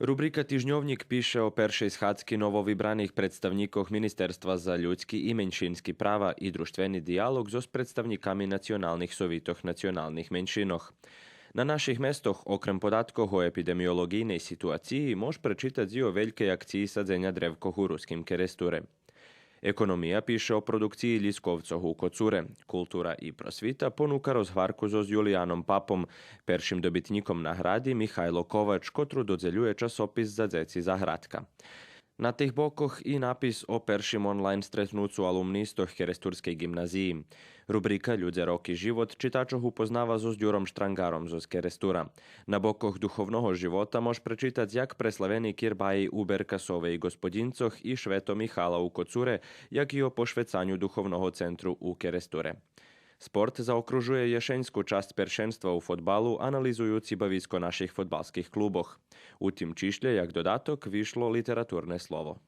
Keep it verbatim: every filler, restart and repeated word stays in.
Рубрика Тижньовнїк пише о першей схадзки нововибраних представнїкох Министерства за людски и меншински права и дружтвени диялоґ зоз представнїками националних совитох националних меншинох. На наших местох, окрем податкох о епидемиолоґийней ситуациї, мож пречитац и о велькей акциї садзеня древкох у Руским Керестуре. Економия пише о продукциї лїсковцох у Коцуре. Култура и просвита понука розгварку зоз Юлияном Папом, першим добитнїком награди Михайло Ковач, котру додзелює часопис за дзеци Заградка. На тих бокох и напис о першим онлайн стретнуцу алумнистох Керестурскей ґимназиї. Рубрика Людзе, роки, живот читачох упознава зоз Дюром Штранґаром зоз Керестура. На бокох духовного живота мож пречитац як преславени кирбаї у Беркасове и Ґосподїнцох и Швето Михала у Коцуре, як и о пошвецаню Духовного центру у Керестуре. Спорт заокружує єшеньску часц першенства у фодбалу, анализуюци бависко наших фодбалских клубох. У тим чишлє, як додаток, вишло Литературне слово.